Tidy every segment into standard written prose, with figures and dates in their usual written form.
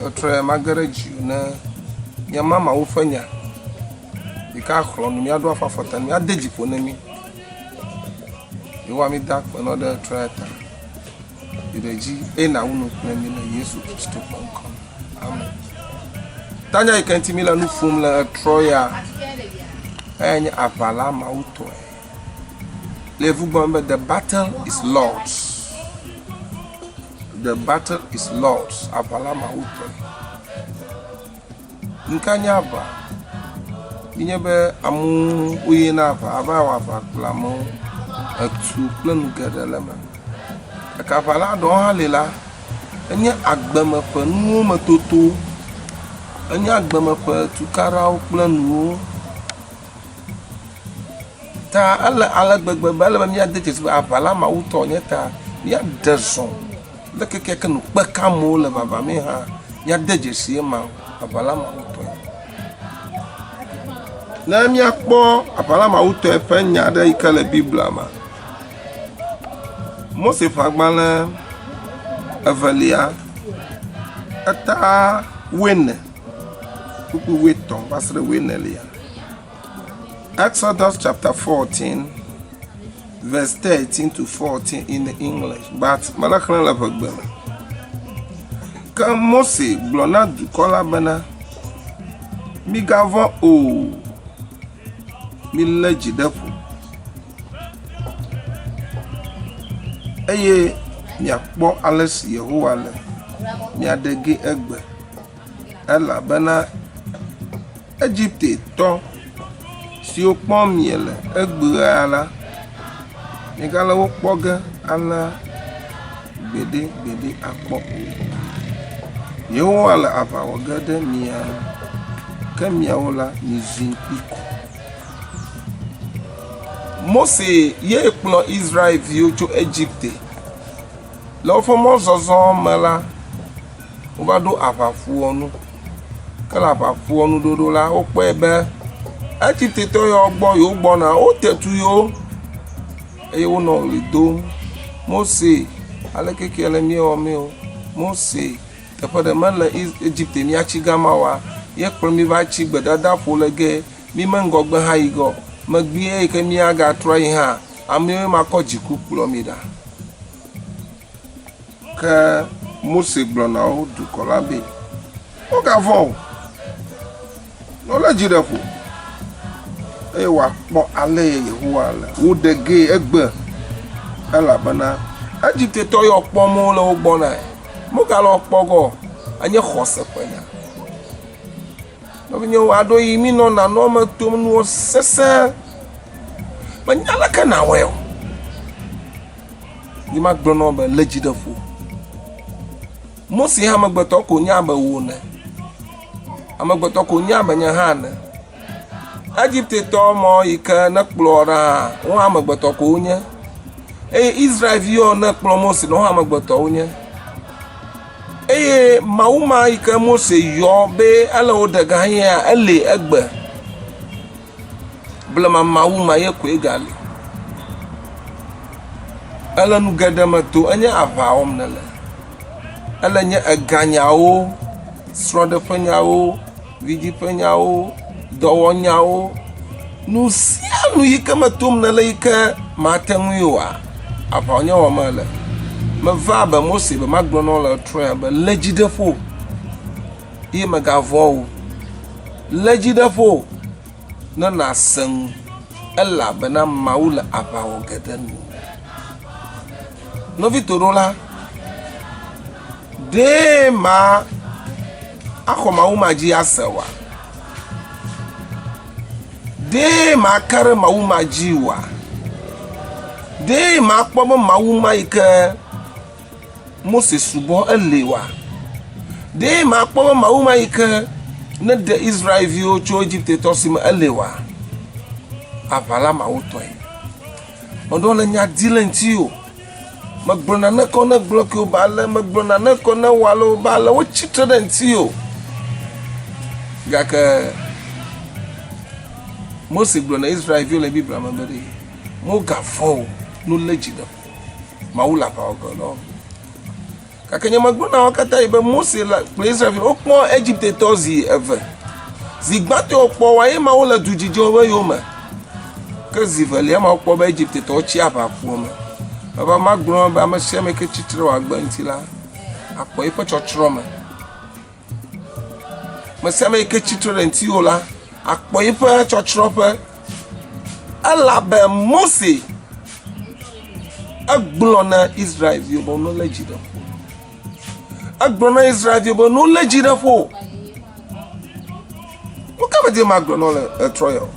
Etrɔe mage ɖe dziwò ne míama Mawu ƒe nya yi ke axlɔ̃ nu mí, aɖo afɔ afɔta na mí, ade dzi ƒo na mí. Yehowa mída akpe nɔ ɖe etrɔe ta. Yi ɖe dzi eye nàwu nu kple mí le Yesu Kristo ƒe ŋkɔ me. Amen. Tanya yi ke ŋuti míle nu ƒom le etrɔ ya, eyae nye aʋa la Mawu tɔe. Le yevugbɔ me be the battle is Lord's. The battle is Lord's. Aʋa la Mawu tɔe. Nuka nye aʋa? Nye be amewo woyina aʋa ava wɔ aʋa kple amewo. Etu kple nu geɖe le eme. Gake aʋa la ɖewo hã li la, enye agbeme ƒe nuwo me toto. Enye agbeme ƒe tukaɖawo kple nuwo. Ta ele ale gbegbe be ele be míade dzesi be aʋa la Mawu tɔ wònye ta míaɖe zɔ le kekeake nu kpe ka amewo le vavamee hã míade dzesi ema aʋa la Mawu tɔe. Ne míakpɔ aʋa la Mawu tɔe ƒe nya aɖe yi ke le Biblia me. Mose ƒe agbalẽ evelia eta wuiene kpukpui wuietɔ̃ va se ɖe wuienelia. Exodus chapter 14 verse 13 to 14 in the English, but mele xlẽ le ʋegbe me. Ke Mose gblɔ na dukɔ la bena, Migavɔ̃ o, milé dzi ɖe ƒo, eye miakpɔ ale si Yehowa le mia ɖe gee egbe, elabena Egiptetɔ siwo kpɔm miele egbea la, miegale wo kpɔ ge alea gbeɖegbeɖe akpɔ o. Yehowa le aʋa wɔ ge ɖe mia nu, ke miawo la, mizi kpi ko. Mose ye kplɔ Israelviwo tso Egipte. Le woƒe mɔzɔzɔ me la, wova ɖo aʋaƒua nu. Ke le aʋaƒua nu ɖoɖo la, wokpɔe be Egiptetɔ yawo gbɔ yewo gbɔna, wote tu yewo eye wonɔ ɣli dom, Mose, aleke ke le mía wɔmee o? Mose, teƒe ɖe mele Egipte míatsi gama oa? Ye kplɔ mí va tsi gbedadaƒo le ge, mí me ŋgɔgbe hã yi ge o, megbee yi ke míagatrɔ ayi hã, amewoe makɔ dziku kplɔ mi ɖa. Ke Mose gblɔ na wo dukɔ la be, Wogavɔ̃ o, ne wolé dzi ɖe ƒo, eye woakpɔ ale Yehowa le wo ɖe gee egbe, elabena Egiptetɔ yawo kpɔm wole wo gbɔnae, mogale wo kpɔ ge o, enye xɔse ƒe nya. Nɔvinyewo, aɖo yi mí nɔna nua me tom nuwo sesẽ. Menya leke nawɔe o. Yi ma gblɔ nɔ be lé dzi ɖe ƒo. Mose hã amegbetɔ ko nye abe wò ene. Amegbetɔ ko nye abe nye hã ene. Egiptetɔ mɔ yi ke ne kplɔ ɖa hã, wo hã amegbetɔ ko wonye. Eye Israelviwo ne kplɔ Mose ɖo, wo hã amegbetɔ wonye. Eye Mawu ma yi ke Mose yɔ be ele wo ɖe ge hã, eli egbe. Blema Mawu ma ye koe gali. Ele nu geɖe me to, enye aʋa wɔm nèle. Ele nye eganyawo, srɔ̃ɖeƒenyawo, vidziƒenyawo, dɔwɔnyawo, nu sia nu yi ke me tom nèle yi ke màte ŋui oa, aʋa wònye wɔm mele. Meva abe Mose be magblɔ na wò le trɔ̃e be lé dzi ɖe ƒo eye mègavɔ̃ o. Lé dzi ɖe ƒo ne nàse nu elabena Mawu le aʋa wɔ ge ɖe nuwò. Nɔvi toɖola, ɖee ma axɔ Mawu ma dzi ase oa? Ɖee maka ɖe Mawu ma dzi oa? Ɖee makpɔ be Mawu ma yi ke Mose subɔ eli oa? Ɖee makpɔ be Mawu ma yi ke neɖe Israelviwo tso Egiptetɔ si me eli oa? Aʋa la Mawu tɔe. Meɖo le nya di le ŋuti o. Megblɔ naneke wo ne gblɔ ke wo be ale, megblɔ naneke wo ne wɔ ale wo be ale, wotsi tre ɖe ŋuti o. Gake Mose gblɔ na Israelviwo le Biblia me be ɖe wogavɔ̃ o, no lé dzi ɖe ƒo. Mawu le aʋa wɔ ge na wo. Gake nye megblɔ na wo katã yi be Mose la kple Israel-viwo wokpɔ Egiptetɔ zi eve. Zi gbãtɔ wokpɔ woa ye ma wole du dzidzɔ wobe yome. Ke zi velia ma wokpɔ be Egiptetɔwo tsi aʋaƒua me. Eva magblɔ be ame sia ame ke tsitre wɔ agbe ŋuti la, akpɔ eƒe tsɔtsrɔ̃ me. Ame sia ame yi ke tsitre ɖe ŋutiwò la, akpɔ eƒe tsɔtsrɔ̃ƒe. Elabe Mose egblɔ na Israelviwo be wolé dzi ɖe ƒo. Egblɔ na Israelviwo be wolé dzi ɖe ƒo. Nu ka medi magblɔ na wo le etrɔ ya o?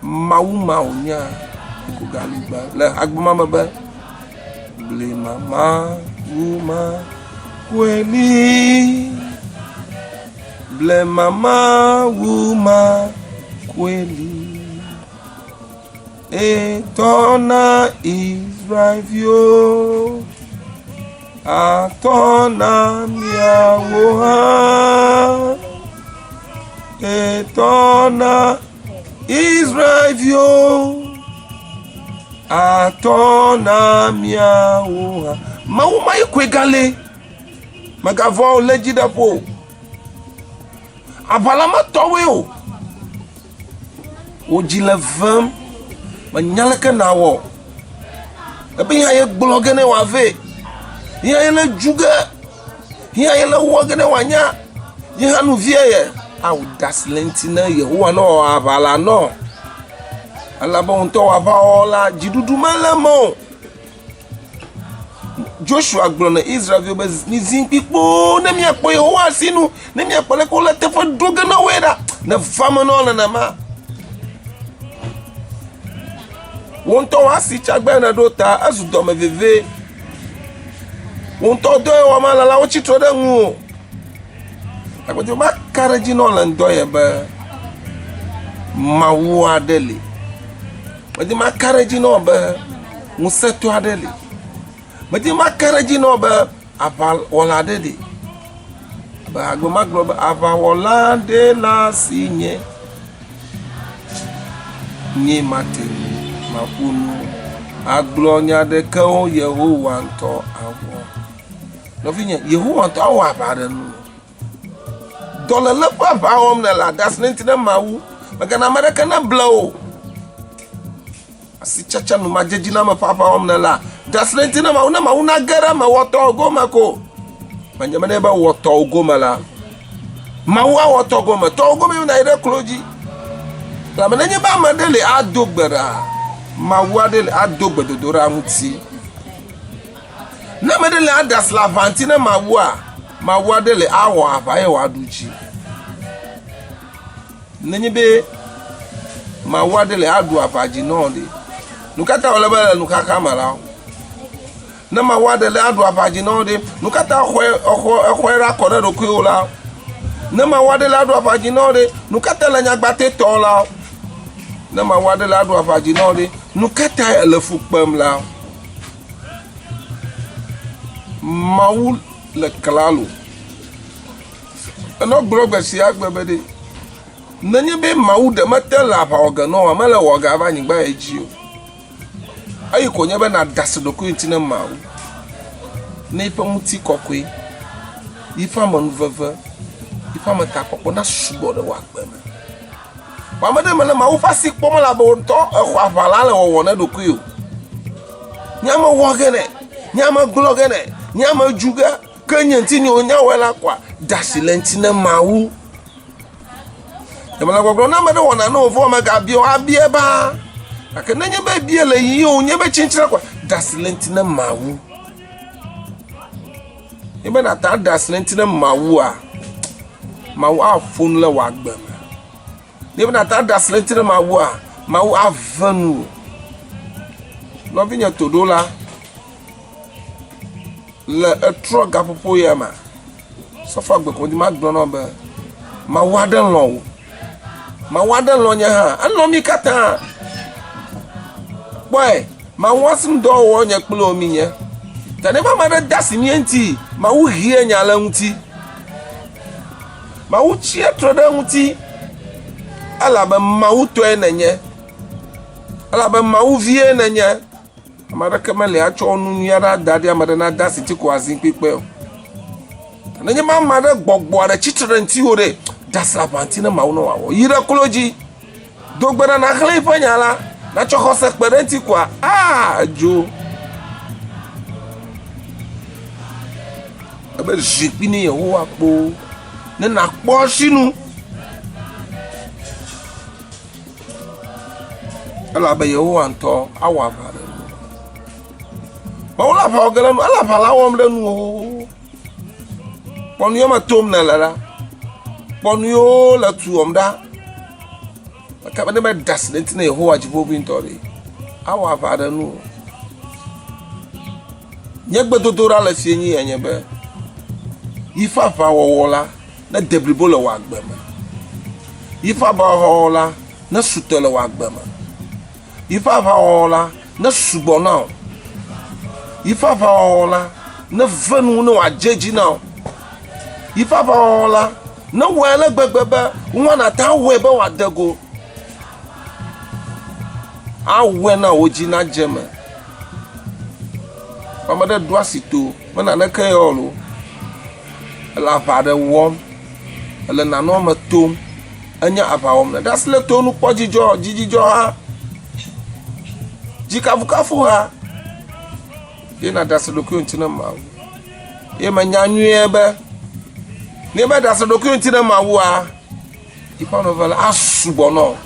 Mawu ma wònya ŋkugaligba le agbema me be blema Mawu ma koe li. Blema Mawu ma koe li. Etɔ na Israelviwo, atɔ na miawo hã. Etɔ na Israelviwo, atɔ na miawo hã. Mawu ma ye koe gale. Mègavɔ̃ o, lé dzi ɖe ƒo o. Aʋa la metɔwoe o. Wò dzi le vem. Mènya leke nàwɔ o. Ebe hiã ye gblɔ ge ne wòavɛ. Hiã ye le dzu ge. Hiã ye le wɔ ge ne wòanya. Ye hã nu vie ye. Ao da asi le eŋuti ne Yehowa ne wòawɔ aʋa la nɔ. Elabe wò ŋutɔ wò aʋawɔwɔ la, dziɖuɖu mele eme o. Joshua gblɔ na Israelviwo be, Mizi kpi kpoo ne miakpɔ Yehowa sinu, ne miakpɔ leke wole teƒe ɖo ge na woe ɖa. Neva eme na wo nenema. Wò ŋutɔ wò asi tsagbe nèɖo ta, ezu dɔme veve. Wò ŋutɔ dɔ ye wɔm ale la, wotsi tre ɖe ŋuwò. Agbedze maka ɖe edzi na wò le ŋdɔ ye be Mawu aɖe li. Medi maka ɖe edzi na wò be ŋusẽtɔ aɖe li. Medi maka ɖe edzi na wò be aʋawɔla aɖe li. Abe hagbe magblɔ be aʋawɔla aɖe le asinye. Nye mate ŋu maƒo nu agblɔ nya ɖeke o Yehowa ŋutɔ awɔ. Nɔvinye, Yehowa ŋutɔ awɔ aʋa ɖe nuwò. Dɔléle ƒe aʋa wɔm nèle aɖe asi ŋuti ne Mawu. Mègana ame aɖeke neble wò. Asitsatsa numadzedziname ƒe aʋa wɔm nèlea, ɖe asi ɖe ŋuti ne Mawu ne Mawu nage ɖe eme wɔ tɔwò gome ko. Menye be ne be wɔ tɔwò gome la, Mawu awɔ tɔ gome. Tɔwò gome ye nàyi ɖe klo dzi. Elabe nenye be ame aɖe li ado gbe ɖa, Mawu aɖe li ado gbedodoɖa ŋuti. Ne ame ɖe le aɖe asi le aʋa ŋuti ne Mawua, Mawu aɖe le awɔ aʋa ye wòaɖu dzi. Nenye be Mawu aɖe le aɖu aʋa dzi nɔ ɖe, nu ka ta wòle be le nuxaxa me la? Ne Mawu aɖe le aɖu aʋa dzi nɔ ɖe, nu ka ta exɔe exɔ exɔe ɖe akɔ ɖe ɖokuiwò la? Ne Mawu aɖe le aɖu aʋa dzi nɔ ɖe, nu ka ta le nyagbatɛ tɔ la? Ne Mawu aɖe le aɖu aʋa dzi nɔ ɖe, nu ka ta ele fu kpem la? Mawu le klalo. Enɔ gblɔ gbe sia gbe be ɖe, nenye be Mawu ɖe mete le aʋa wɔ ge nɔ oa, mele wɔ ge ava anyigba ya dzi o. Eyi ko nye be nàda asi ɖokuiwò ŋuti ne Mawu, ne eƒe ŋutikɔkɔe, yiƒe amenuveve, yiƒe ametakpɔkpɔ nasugbɔ ɖe wò agbe me. Vɔ ame ɖe mele Mawu ƒe asi kpɔm elabe wò ŋutɔ exɔ aʋa la le wɔwɔ na eɖokui o. Nye ame wɔ ge nɛ, nye ame gblɔ ge nɛ, nye ame dzu ge, ke nye ŋuti nye wònya wɔe la kɔa, da asi le ŋuti ne Mawu. Nye mele gbɔgblɔ ne ame ɖe wɔ nane wòvɔ megabia o, abia baa. Gake nenye be ebia le yiyim wònye be tsitsre kɔa, da asi le ŋuti ne Mawu. Nye be nàte aɖe asi le ŋuti ne Mawua, Mawu aƒo nu le wò agbe me. Nye be nàte aɖe asi le ŋuti ne Mawua, Mawu ave nuwò. Nɔvinye toɖola, le etrɔ gaƒoƒo ya mea, sɔfo agbe ko magblɔ na wò be Mawu aɖe lɔ̃ wò. Mawu aɖe lɔ̃ nye hã. Elɔ̃ mí katã. Kpɔe, Mawu asinudɔwɔwɔ nye kple wò míenye. Ta ne be ame aɖe de asi mía ŋuti, Mawu hea nya le eŋuti. Mawu tsia tre ɖe eŋuti elabe Mawu tɔe nènye. Elabe Mawu vie nènye. Ame aɖeke meli atsɔ nu nyui aɖe ada ɖi ame aɖe nade asi ŋuti ko azi kpekpe o. Nenye be ame aɖe gbɔgbɔ aɖe tsitre ɖe ŋutiwò ɖe, da asi le aʋa ŋuti ne Mawu ne wòawɔ. Yi ɖe klo dzi, do gbe ɖa nàxlẽ eƒe nya la, nàtsɔ xɔse kpe ɖe eŋuti koa, aa edzo. Ebe zikpui ne Yehowa kpoo ne nàkpɔ esinu. Elabe Yehowa ŋutɔ awɔ aʋa ɖe nu. Mawu le aʋa wɔ ge ɖe nu, ele aʋa la wɔm ɖe nu o. Kpɔ nu yiwo me tom nèle ɖa. Kpɔ nu yiwo le tu wɔm ɖa. Gake ne meɖe asi le eŋuti na Yehowa Dziƒoʋĩtɔ ɖe, awɔ aʋa ɖe nu o. Nye gbedodoɖa le fiẽ nyi enye be, yiƒe aʋawɔwɔ la nede blibo le wò agbe me. Yiƒe aʋawɔwɔ la nesu te le wò agbe me. Yiƒe aʋawɔwɔ la nesugbɔ na wò. Yiƒe aʋawɔwɔ la neve nu ne wòadze edzi na wò. Yiƒe aʋawɔwɔ la newɔe ale gbegbe be nua nàte awɔe be wòade go. Awɔe na wò dzi nadze eme. Ame aɖe ɖo asi to me naneke yɔ o. Ele aʋa aɖe wɔm. Ele nanewo me tom. Enye aʋa wɔm nɛ. Ɖe asi le to nu kpɔ dzidzɔ dzidzidzɔ hã. Dzikafukafu hã. Ye nàɖe asi ɖokuiwò ŋuti ne Mawu. Ye menya nyuie be ne be ɖe asi ɖokuiwò ŋuti ne Mawua, Yiƒe ame la asugbɔ nɔ.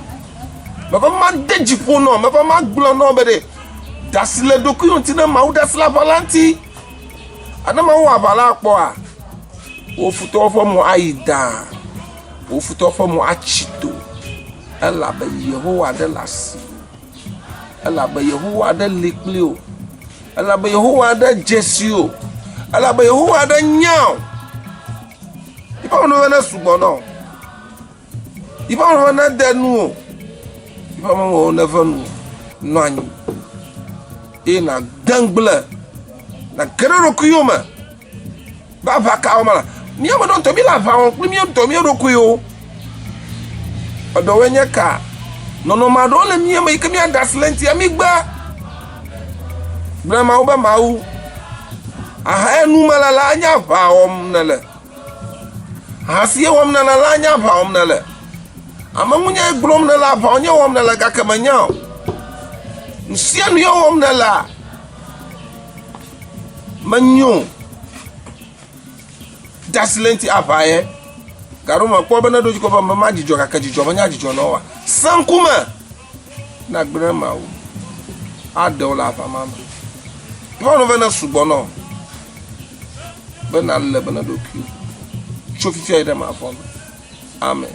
Meva made dzi ƒo nɔ, meva magblɔ nɔ be ɖe da asi le ɖokuiwò ŋuti ne Mawu ɖe asi le aʋa la ŋuti. Ane Mawu wɔ aʋa la kpɔa, wò futɔwo ƒe mo ayi daa, wò futɔwo ƒe mo atsi to, elabe Yehowa ɖe le asiwò. Elabe Yehowa ɖe li kpli wò. Elabe Yehowa ɖe dze si wò. Elabe Yehowa ɖe nya wò. Yiƒe amenuveve ne sugbɔ nɔ. Yiƒe amenuveve ne de nu o. Yiƒe amenuveve ne ve nu. Nɔ anyi eye nàde ŋugble, nàge ɖe ɖokuiwò me be aʋa ka wɔm mele. Mía ame ɖewo ŋutɔ míele aʋa wɔm kple mía ŋutɔ mía ɖokuiwo. Eɖewoe nye ka? Nɔnɔme aɖewo le mía me yi ke míaɖe asi le eŋutia mígbe. Gblɔ na Mawu be Mawu, aha ya nu mele la enye aʋa wɔm nèle. Aha si wɔm nèle la enye aʋa wɔm nèle. Ameŋunye gblɔm nèle aʋa wònye wɔm nèle gake mènya o. Nu sia nu ye wɔm nèlea, menyo o. Da asi le eŋuti aʋa ye. Gaɖo me kpɔ be ne ɖo dzi kɔ be mema dzidzɔ gake dzidzɔ menya dzidzɔ na woa. Sẽ ŋkume nagblẽ Mawu aɖe wò le aʋa ma me. Eƒe nu vena sugbɔ nɔ be nàlé be na ɖokuiwò tso fifia yi ɖe mavɔ me. Amen.